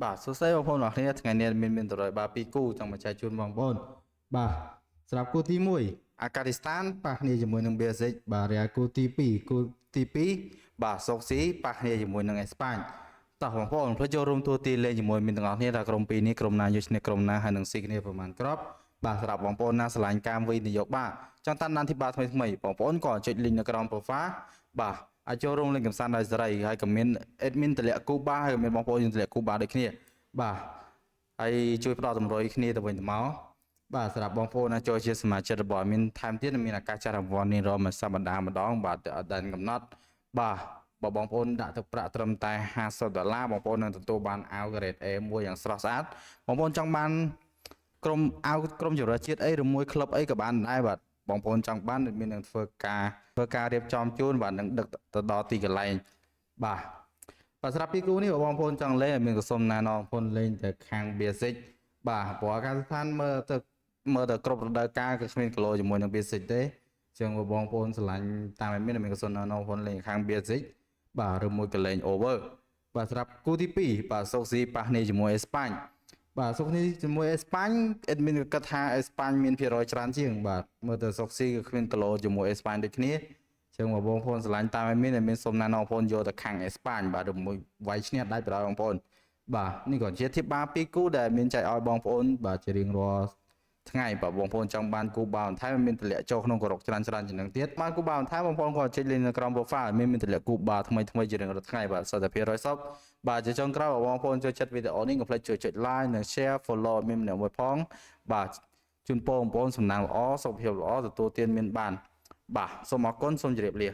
បាទសួស្តីបងប្អូនអរគ្នាថ្ងៃនេះមានតរយបាទពីរគូចង់មកចែកជូនបងប្អូនបាទសម្រាប់គូទី1អាកាឌីស្ថានប៉ះគ្នាជាមួយនឹងបែលហ្សិកបាទរីឯគូទី2គូទី2បាទសុកស៊ីប៉ះគ្នាជាមួយនឹងអេស្ប៉ាញតោះបងប្អូនផ្លេចចូលរួមទួទីលេងជាមួយមានទាំងអស់គ្នាថាក្រុមពីរនេះក្រុមណាយកឈ្នះក្រុមណាហើយនឹងស៊ីគ្នាប្រហែលគ្រាប់បាទសម្រាប់បងប្អូនណាស្រឡាញ់ការវិនិយោគបាទចង់តាមដានធីបាថ្មីថ្មីបងប្អូនក៏ចុច link នៅក្រោម profile បាទអាចចូលរួមលេងកម្សាន្តដោយសេរីហើយក៏មាន admin តម្លាក់គូបាហើយក៏មានបងប្អូនយើងតម្លាក់គូបាដូចគ្នាបាទហើយជួយផ្ដល់តម្រុយគ្នាទៅវិញទៅមកបាទសម្រាប់បងប្អូនណាចូលជាសមាជិករបស់ admin ថែមទៀតនឹងមានឱកាសចាត់រង្វាន់នេះរាល់មួយសប្តាហ៍ម្ដងបាទអត់ដែលកំណត់បាទបើបងប្អូនដាក់ទឹកប្រាក់ត្រឹមតែ50ដុល្លារបងប្អូននឹងទទួលបានអាវ grade A មួយយ៉ាងស្រស់ស្អាតបងប្អូនចង់បានក្រុមអាវក្រុមជម្រើសជាតិអីឬមួយក្លឹបអីក៏បានដែរបាទបងប្អូនចង់បានមាននឹងធ្វើការរៀបចំជូនបាទនឹងដឹកទៅដល់ទីកន្លែងបាទបាទសម្រាប់ពីគូនេះបើបងប្អូនចង់លេងឲ្យមានក៏សុំណែនាំបងប្អូនលេងទៅខាង Basic បាទព្រោះអាកាសស្ថានមើលទៅមើលទៅគ្រប់រដូវកាលគឺគ្មានគីឡូជាមួយនឹង Basic ទេចឹងបើបងប្អូនស្រឡាញ់តាមឲ្យមានក៏សុំណែនាំបងប្អូនលេងខាង Basic បាទឬមួយក៏លេង over បាទសម្រាប់គូទី2បាទសុកស៊ីប៉ះនេះជាមួយអេស្ប៉ាញបាទសុកនេះជាមួយអេស្ប៉ាញ admin ក៏គិតថាអេស្ប៉ាញមានភាគរយច្រើនជាងបាទមើលទៅសុកស៊ីក៏គ្មានគីឡូជាមួយអេស្ប៉ាញដូចគ្នាចឹងបើបងប្អូនស្រឡាញ់តាម admin admin សូមណែនាំបងប្អូនយកទៅខាងអេស្ប៉ាញបាទឬមួយវាយឈ្នះដាច់បណ្ដោយបងប្អូនបាទនេះក៏ជាធៀបបាពីរគូដែលមានចែកឲ្យបងប្អូនបាទជារៀងរាល់ថ្ងៃបើបងប្អូនចង់បានគូបាបន្ថែមមានតម្លាក់ចូលក្នុងក្រុមច្រើនច្រើនជាងនឹងទៀតបានគូបាបន្ថែមបងប្អូនក៏ចុច link នៅក្រោម profile មានតម្លាក់គូបាថ្មីថ្មីជារៀងរាល់ថ្ងៃបាទសុទ្ធតែភាគរយសពបាទជាចុងក្រោយបងប្អូនចូលចិត្តវីដេអូនេះកុំភ្លេចជួយចុច like និង share follow មានម្នាក់មួយផងបាទជូនពរបងប្អូនសំណាងល្អសុខភាពល្អទទួលទានមានបានបាទសូមអរគុណសូមជម្រាបលា។